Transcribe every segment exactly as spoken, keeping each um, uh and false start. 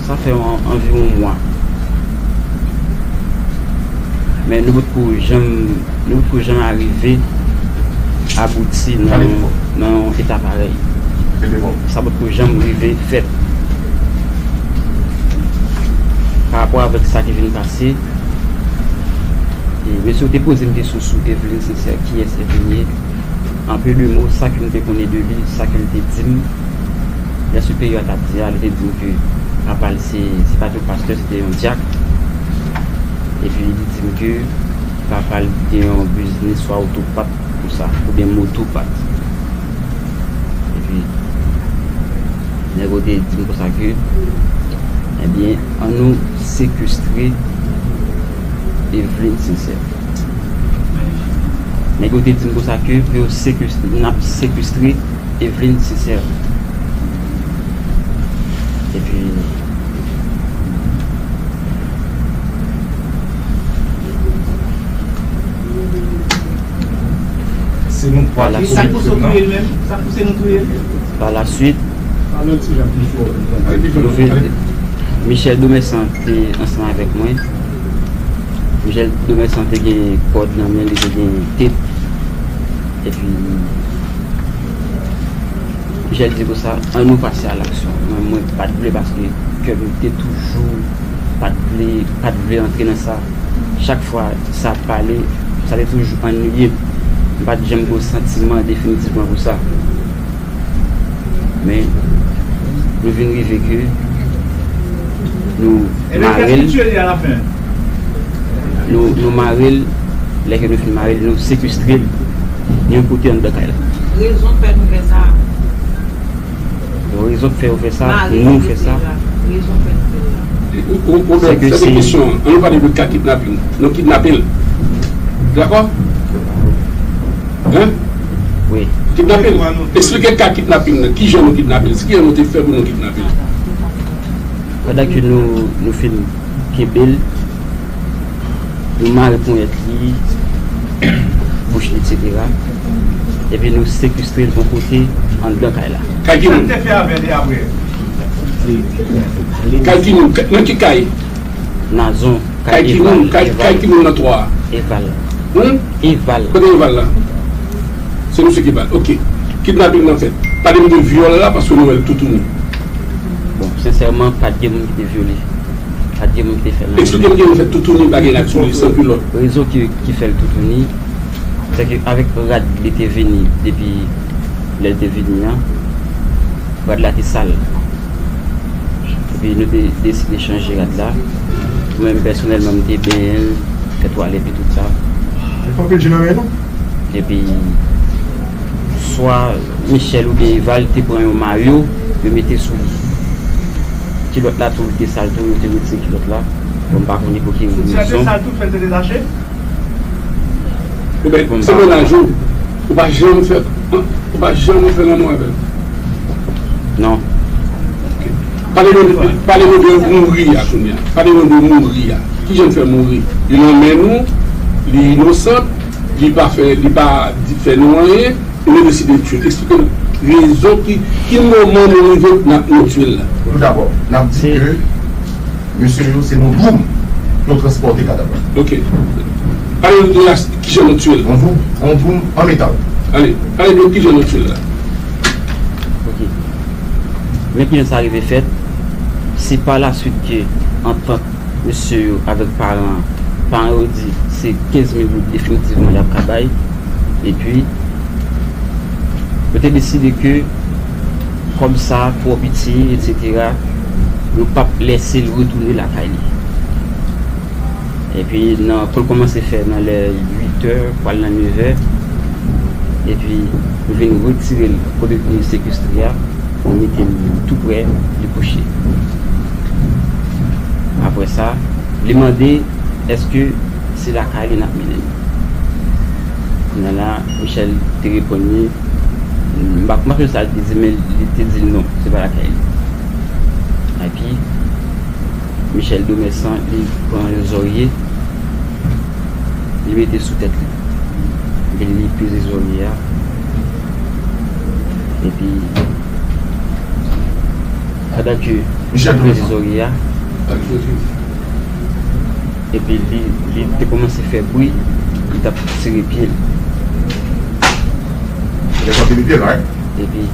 Sa fè an- anviwon mwa. Men nou potko janm, nou potko janm arive abouti nan, nan yon eta parèy. Sa potko janm rive fèt. Pa rapò avèk sa ki vin pase, e mesye yo te poze m kesyon sou Eveline Sincère, kiyès Eveline ye. An peu de mo, sa ke m te konnen de li, sa ke l te di m, lè siperyè a t ap di a, li te di m ke papa l se, se pa t yon pastè, se te yon dyak. Epi li di m ke papa l te gen yon biznis swa otopat konsa, oubyen motopat. Epi nèg yo te di m konsa ke, ebyen, ann nou sekestre Eveline Sincère. Nèg yo te di m konsa ke pou yo sekestre, n ap sekestre Eveline Sincère. Epi, Se nou pa la. Sa k pouse w touye l menm? Sa k pouse nou touye l? Pa la swit, nou vin, Michel Domersan te ansanm avèk mwen. Michel Domersan te gen kòd nan men li, te gen tep. Epi Michel di konsa, ann nou pase a laksyon. Mwen, mwen pa t vle paske kè m te toujou pa t vle, pa t vle antre nan sa. Chak fwa sa ap pale, sa te toujou annuiye m. M pa t janm gen yon santiman definitivman pou sa. Men, nou vin rive ke nou mare l. Nou, nou mare l, lè ke nou fin mare l, nou sekestre l yon kote anndan kay la. Rezon k fè nou fè sa. Rezon k fè yo fè sa, nou fè sa. Ou, ou, ou, se ke se kesyon an. Ann nou pale de ka kidnaping. Nou kidnape l. Dakò? Hein? Wi. Kidnape l. Eksplike ka kidnaping nan. Kijan nou kidnape l? Kijan nou te fè pou nou kidnape l? Pandan ke nou, nou fin kenbe l, nou mare ponyèt li, bouch li, etsetera. Epi nou sekestre l yon kote anndan kay la. Kay ki moun? Kay ki moun? Nan ki kay? Nazon. Kay ki moun? Kay ki moun nan twa a? Eval. Eval. Kote Eval la? Se misye ki ba l. Ok. Kidnaping nan fèt. Pale m de vyòl la paske nou wè l toutouni. Bon, sensèman, pa t gen moun ki te vyole. Pa t gen moun ki te fè l anyen. Eksplike m kijan nou fè toutouni bagay la sou li san kilòt. Rezon ki, ki fè l toutouni, se ke avèk rad li te vini depi lè l te vini an, rad la te sal. Epi nou te deside chanje rad la. Mwen menm pèsonèlman, m te benyen l, fè twalèt li, tout sa. Li pa anpil je nan men nou. Epi swa Michel oubyen Eval te pran yon mayo, yo mete sou li. Kilòt la tou, li te sal tou, yo te retire kilòt la. Bon, m pa konnen pou ki rezon. Sal tou, fè l te detache? Oubyen se mennaj ou, ou pa janm fè, ou pa janm fè lanmou avè l? Non. Pale nou, pale nou de mouri a kounye a. Pale nou de mouri a. Kijan l fè mouri? Li nan men nou, li inosan, li pa fè, li pa di, fè nou anyen, e nou deside tiye l. Eksplike nou rezon ki, ki moman nou rive n ap, nou tiye l la. Toudabò, n ap di ke mesye yo, se nan dwoum yo transpòte kadav la. Ok. Pale nou de la, kijan nou tiye l. Yon dwoum, yon dwoum an metal. Ale, pale nou kijan nou tiye l la. Ok. Men kijan sa rive fèt, se pa la swit ke antant mesye yo avèk paran, paran yo di se kenz mil goud definitivman y ap ka bay. Epi, yo te deside ke kòb sa twò piti, etsetera, yo p ap lèse l retounen lakay li. Epi, nan, pou l kòmanse fè nan lè uit è, pral nan nevè. Epi, nou vin retire l kote nou sekestre a, nou mete l tou prè, li kouche. Apre sa, li mande èske se lakay li n ap mennen l. Kounye a la, Michel te reponn li, m pa, m pa sonje sa li te di, men li te di l non, se pa lakay li. Epi, Michel Domersan, li pran yon zòrye, li mete sou tèt li. Epi li peze zòrye a. Epi, pandan ke Michel, peze zorye a. Epi li, li te kòmanse fè bri, li t ap tire pye l. Epi,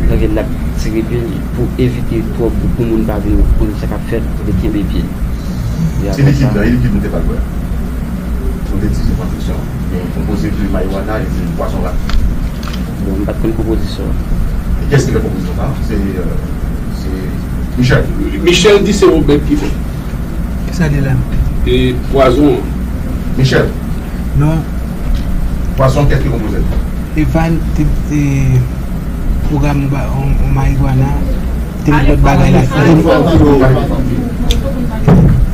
tanke l ap tire pye l pou evite twòp gwo moun pa vin konn sa k ap fèt, li kenbe pye l. Se likid la, e likid nou te pral bwè a. Nou te di se pwodiksyon. Yon konpoze de marijuana e de pwazon rat. Bon, m pa t konn konpozisyon an. E kiyès ki fè konpozisyon sa a? Se, euh, se Michel. Michel di se Obed ki fè. Kisa li la? E pwazon an. Michel. Non. Pwazon, kiyès ki konpoze l? Eval te, te pwogram ba, on, on marijuana, te met lòt bagay la.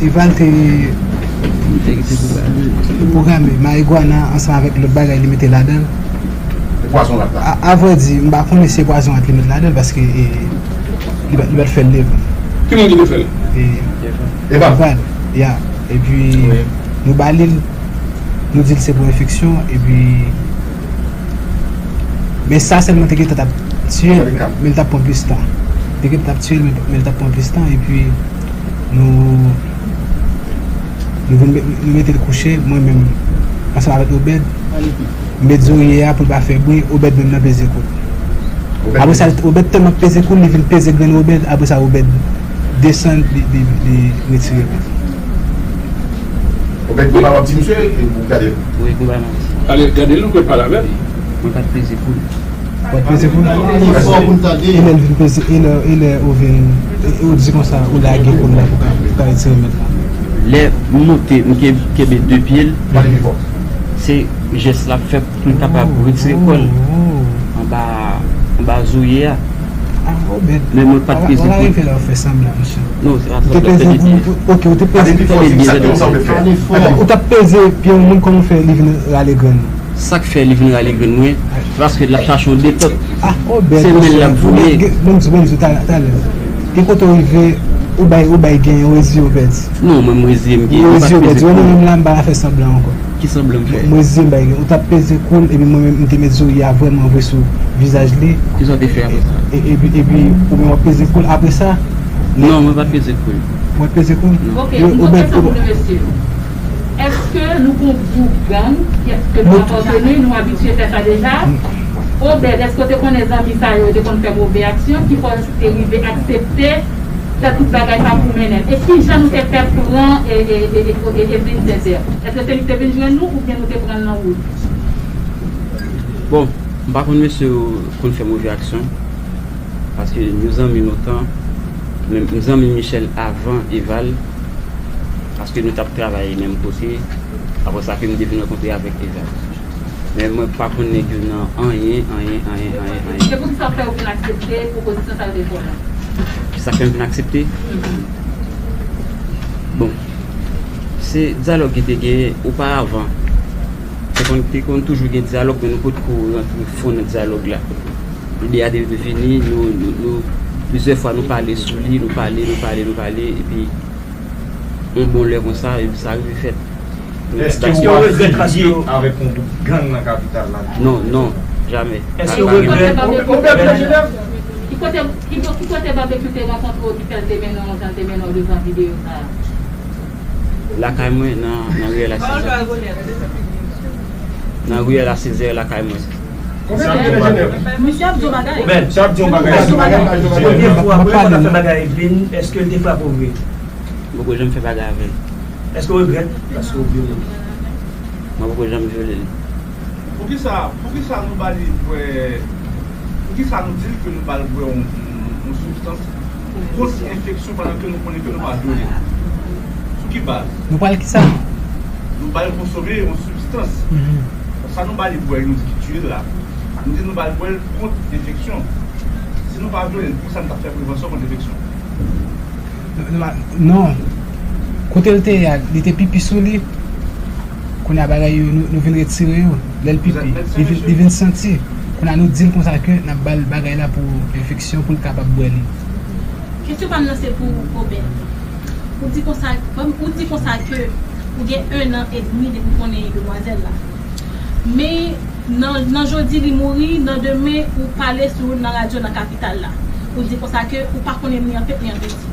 Eval te, te pwograme marijuana ansanm avèk lòt bagay li mete ladan l. E pwazon rat la? A, a vrè di, m pa konnen si se pwazon rat li met ladan l paske, e, li pa, li pa t fè l devan. Ki moun ki te fè l? E, Eval. Eval, ya. Epi, nou ba li l, nou di l se pou enfeksyon, epi, men sa sèlman te gentan t ap tiye l, men l t ap pran plis tan. Te gentan t ap tiye l, men, men l t ap pran plis tan, epi, nou, nou vin met, nou mete l kouche, mwen menm, ansanm avèk Obed, m met zorye a pou l pa fè bri, Obed menm nan peze kou l. Apre sa, Obed tèlman peze kou l, li vin peze grenn Obed, apre sa, Obed desann, li, li, li retire l. Obed, konba w ap di misye, e ou gade l? Wi, konba m ap di. Ale, gade l, ou pral pale avè l. Mwen pa t peze kou l. Ou pa t peze kou l? Li fò pou n tande. E lè l vin peze, e lè, e lè ou vin, e, e ou di konsa, ou lage kou l la pou ka, pou ka retire mèt la. Lè m monte, m ke-, kenbe de pye l, se jès l ap fè pou l kapab retire kò l anba, anba zorye a. Ah, Obed. Men mwen pa t peze kou l. Wap rive la w fè sanblan, mesye. Non, se pa sanblan, m fè de pye. Ok, ou te peze. Ou t ap peze pye yon moun, kòman w fè li vin rale grenn ou? Sa k fè li vin rale grenn mwen, se paske l ap chache yon detant. Ah, Obed, se men l l ap voye. Bon, bon, bon, talè, talè. Gen kote w rive, ou bay, ou bay gen, ou reziye, Obed. Non, mwen, m reziye, m gen, ou pa t peze kou l. Ou reziye, Obed. Mwen menm la, m pa ka fè sanblan ankò. Ki sanblan m fè? Mwen, mwen reziye, m bay gen. Ou t ap peze kou l, epi mwen menm, m te met zorye a vrèman vre sou vizaj li. Kisa w te fè apre sa? E, epi, epi, ou menm w ap peze kou l. Apre sa, non, mwen pa t peze kou l. Ou pa t peze kou l? Non. Ok, yon lòt kesyon pou nou, mesye. Èske nou gon gwoup gang ke nou apateni, nou abitye fè sa deja? Obed, èske w te konnen zanmi sa yo, yo te konn fè move aksyon, ki fè w te rive aksepte fè tout bagay sa pou mennen l? E kijan nou te fè pran e, e, e, e, e, e Eveline Sincère? Èske se li ki te vin jwenn nou oubyen nou te pran l nan wout? Bon, m pa konn mesye yo konn fè move aksyon, paske nou zanmi lontan, men m zanmi Michel avan Eval, paske nou t ap travay menm kote, apre sa ke m te vin rankontre avèk Eval. Men mwen pa konn nèg yo nan anyen, anyen, anyen, anyen, anyen. Se poukisa fè w vin aksepte pwopozisyon sa yo te fè w la? Sa fè m vin aksepte? Mhm. Bon, se dyalòg ki te genyen oparavan. Te konn, te konn toujou gen dyalòg, men nou potko rantre fon nan dyalòg la. Ide a te vini, nou, nou, nou, plizyè fwa nou pale sou li, nou pale, nou pale, nou pale, epi yon bon lè konsa, epi sa rive fèt. Èske w ap filiye avèk yon gwoup gang nan kapital la? Non, non, jamè. Èske w regrèt? Ki kote, ki, ki kote Babekyou te rankontre w ki fè l te mennen w jan l te mennen w devan videyo sa a? Lakay mwen, nan, nan riyèl a Sezè. Nan riyèl a Sezè, lakay mwen. Misye ap di yon bagay. Misye ap di yon bagay. Premye fwa, premye fwa n ap fè bagay Eveline, èske l te frape w vre? M poko janm fè bagay avè l. Èske w regrèt paske w vyole l? Mwen poko janm vyole l. Poukisa, poukisa nou ba li bwè, poukisa nou di l ke nou ba l bwè yon, yon, yon sibstans kont enfeksyon pandan ke nou konnen ke nou pa vyole l? Sou ki baz? Nou ba l kisa? Nou ba l konsome yon sibstans. Mhm. Sa nou ba li bwè, nou di ki tiye l la. Nou di nou ba l bwè l kont enfeksyon. Si nou pa vyole l, poukisa nou t ap fè prevansyon kont enfeksyon? Non, non, non. Kote l te ye a, li te pipi sou li. Kounye a bagay yo, nou, nou vin retire yo. Lè l pipi, li vin, li vin santi. Kounye a nou di l konsa ke n ap ba l bagay la pou enfeksyon, pou l kapab bwè li. Kesyon pa m nan se pou Obed. Ou di konsa, ou di konsa ke ou gen en an edmi depi w konnen demwazèl la. Men nan, nan jodi li mouri, nan demen ou pale sou, nan radyo nan kapital la. Ou di konsa ke ou pa konnen ni an pèp ni an pèdi.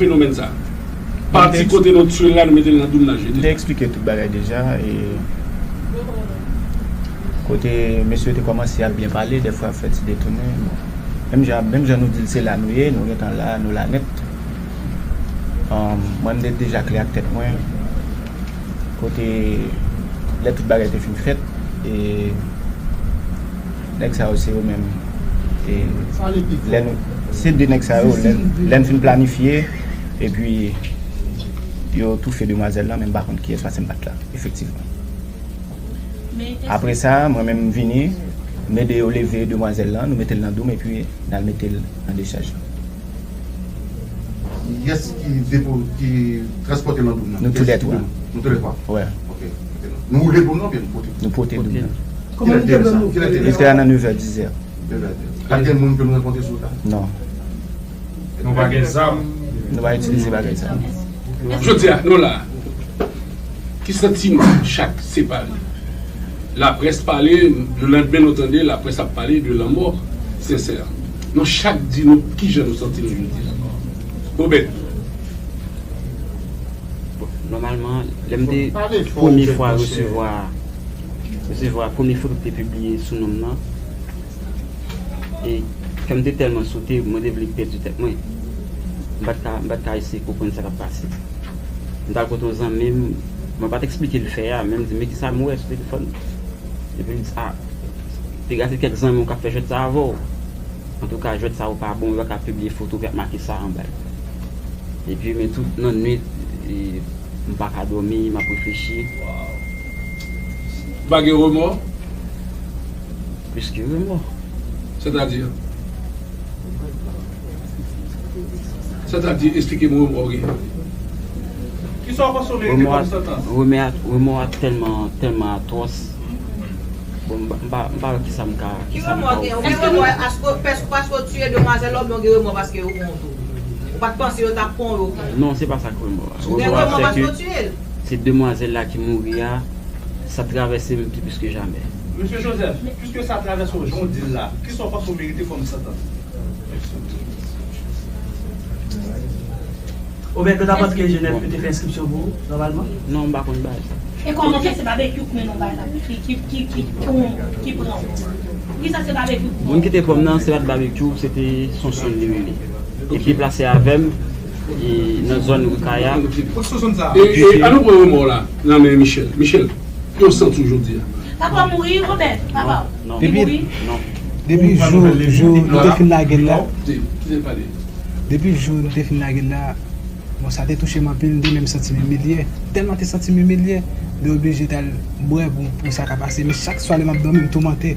fenomèn sa? Pati kote nou tire l la, nou mete l nan doum nan jete. M te eksplike tout bagay deja. E kote mesye yo te kòmanse ap byen pale, dèfwa ap fè ti detounen. Bon. Menm jan, menm jan nou di l se la nou ye, nou gentan la, nou la nèt. Mwen, m te deja klè ak tèt mwen. Kote lè tout bagay te fin fèt, e nèg sa yo se yo menm. E lè nou, se de nèg sa yo, lè, lè n fin planifye, epi yo toufe demwazèl lan, men m pa konn kiyès, paske m pa t la, efektivman. Apre sa, mwen menm m vini, m ede yo leve demwazèl lan, nou mete l nan doum, epi n al mete l nan dechaj lan. Kiyès ki depo, ki transpòte l nan doum nan? Nou toulètwa. Nou toulètwa? Wè. Ok. Nou woule doum nan oubyen nou pote? Nou pote doum nan. Kilè l te ye sa? Kilè l te ye sa? Li te la nan nevè, dizè. Nevè, dizè. Pa t gen moun ke nou rankontre sou wout la? Non. Nou pa gen zam. Nou pa itilize bagay sa. Jodi a, nou la. Ki santiman chak separe? Laprès pale, lelandmen nou tande laprès ap pale de lanmò Sensè. Nou chak di nou kijan nou santi nou jodi a. Obed. Bon, nòmalman, lè m te premye fwa resevwa resevwa premye foto ki te pibliye sou non m nan, e kè m te tèlman sote, mwen te vle pèdi tèt mwen. M pa t ka, m pa t ka eseye konprann sa k ap pase. M t al kote yon zanmi m, mwen pa t eksplike l fè a, men m di, men kisa m wè sou telefòn? Epi l di, a, piga se kèk zanmi w k ap fè jwèt sa avè w. Antouka, jwèt sa yo pa bon, yo pa ka pibliye foto ki ap make sa anba l. Epi, men tout nan nwit, e, m pa ka dòmi, m ap reflechi. Ou pa gen remò? Plis ke remò. Sètadi? Sètadi, esplike m remò w gen. Kisa w panse w merite kòm santans? Remò a, remò a tèlman, tèlman atwòs. Bon, m pa, m pa, m pa wè kisa m ka, kisa m ka ofri. Èske w gen remò paske, paske, paske w tiye demwazèl la oubyen w gen remò paske yo pran w tou? Ou pa t panse yo t ap pran w, yo pran w? Non, se pa sa k remò a. Ou gen remò paske w tiye l? Se demwazèl la ki mouri a, sa travèse m pi plis ke jamè. Mesye Joseph, piske sa travèse w jan w di l la, kisa w panse w merite kòm santans? Oubyen ke w t ap antre Jenèf pou te fè enskripsyon pou ou, nòmalman? Non, m pa konn bagay sa. E kòman fè se Babekyou k mennen w bay la, ki, ki, ki, ki, ki pran w? Kisa se Babekyou k pran w? Moun ki te pran m nan, se pa t Babekyou, se te Sonson li rele. Epi deplase avè m, e, nan zòn Rikaya. E, e, ann nou pran remò w la nan men Michel. Michel. Yo santi w jodi a? Papa mouri, Robert, papa. Non. Li Depi, mouri. Non. Depi jou, jou nou te fin lage l la, Kite, kite l pale. Depi jou nou te fin lage l la, bon, sa te touche m anpil, m te menm santi m imilye. Tèlman te santi m imilye, m te oblije t al bwè pou, pou sa ka pase. Men chak swa lè m ap dòmi, m toumante.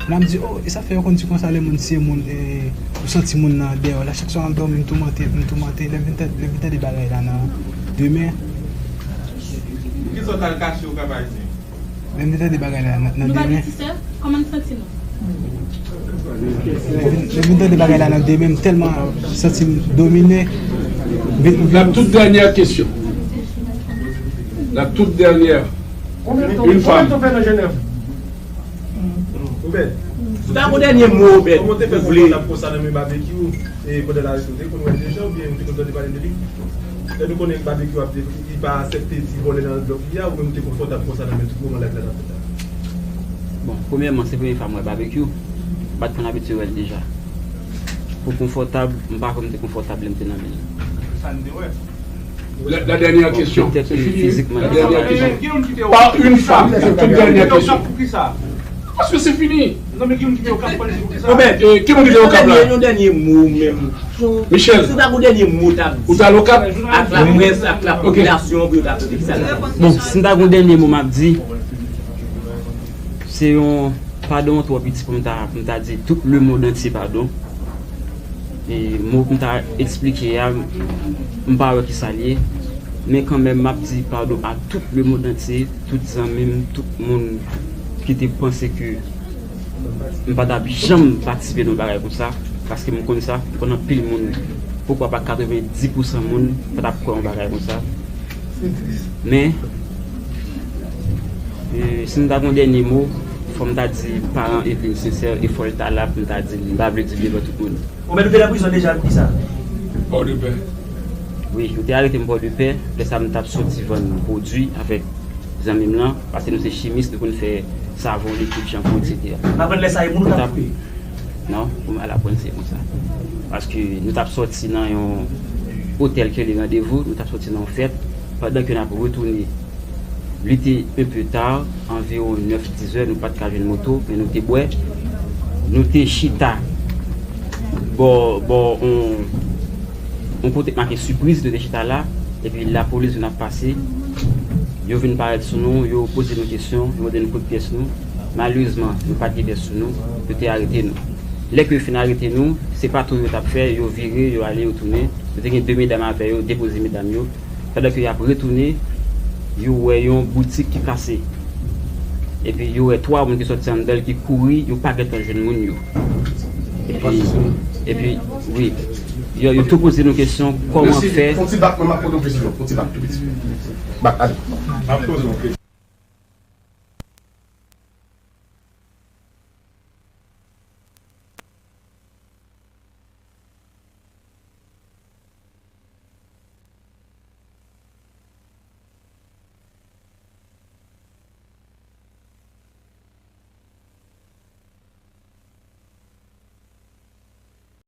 La m di, oh, e sa fè yo konn di konsa lè moun tiye moun, e, ou santi moun nan dèyè w la. Chak swa m ap dòmi, m toumante, m toumante. Lè m vin tande, lè m vin tande bagay la nan demen. Poukisa w t al kache w Kap Ayisyen? Lè m vin tande bagay la nan, nan Nou pa gen demen. Ti sè? Kòman n santi nou? Lè m vin, lè m vin tande bagay la nan demen, m tèlman santi m domine. M vin, m vin La toute dernière question. La toute dernière. Une femme. Ou bèl. Si w ta gon dènye mo, Obed, Kòman w te fè ou vle. Konfòtab konsa nan men Babekyou, e, pandan l arete w? Ou te konn wè l deja oubyen ou te konn tande pale de li? Lè nou konnen Babekyou ap de, li pa aksepte ti vòlè nan blòk li a, ou menm ou te konfòtab konsa nan men tout moman live la t ap fèt la? Bon, premyèman, se premye fwa m wè Babekyou. M pa t konn abitye wè l deja. Pou konfòtab, m pa kwè m te konfòtab lè m te nan men l. Sa n te wè. La, la dernière question. Peut-être C'est fini. Physiquement. La dernière question. Par une femme. La toute dernière question. Paske se fini. Obed, e, ki moun ki te Okap la? Yon dènye mo menm. Michel. Si w ta gon dènye mo w t ap di. Ou t al Okap? Ak laprès, ak lapopilasyon, pou yo ta tande ki sa l ap di. Bon, si m ta gon dènye mo m ap di, se yon padon twò piti pou m ta, pou m ta di tout lemonn antye padon. E mo pou m ta eksplike a, m pa wè ki sa l ye. Men kanmenm, m ap di padon a tout lemonn antye, tout zanmi m, tout moun ki te panse ke m pa t ap janm patisipe nan yon bagay konsa, paske m konn sa, m konn anpil moun, poukwa pa katrevenndis pousan moun, pa t ap kwè yon bagay konsa. Men, e, si m ta gon dènye mo, fò m ta di paran Evelyn sensè, e fò l ta la pou m ta di l, m pa vle di l devan tout moun. Ou mèt ou te nan prizon deja pou kisa? Pòdepè. Wi, yo te arete m Pòdepè, lè sa m t ap soti vann pwodui avèk zanmi m lan, paske nou se chimis, nou konn fè savon, likid, chanpou, etsetera. M aprann lè sa e moun ou t ap koupe? Non, pou m al aprann se konsa. Paske nou t ap soti nan yon otèl ki rele Randevou, nou t ap soti nan yon fèt, pandan ke n ap retounen, li te un peu tard, anviwon nèf, dis zè, nou pa t ka jwenn moto, men nou te bwè. Nou te chita bò, bò on, on kote k make sipriz, nou te chita la, epi lapolis vin ap pase. Yo vin parèt sou nou, yo poze nou kesyon, yo mande nou kote pyès nou. Malerezman, nou pa t gen pyès sou nou, yo te arete nou. Lè ke yo fin arete nou, se pa tou yo t ap fè, yo vire, yo ale, yo tounen. Nou te gen de medam avè yo, depoze medam yo. Pandan ke y ap retounen, yo wè yon boutik ki kase. Epi yo wè twa moun ki sòti anndan l ki kouri, yo pa gentan jwenn moun yo. Epi, epi, wi, yo, yo tou poze nou kesyon, kòman fè. Fon ti bak, mwen m ap poze yon kesyon, fon ti bak tou piti. Bak, ale.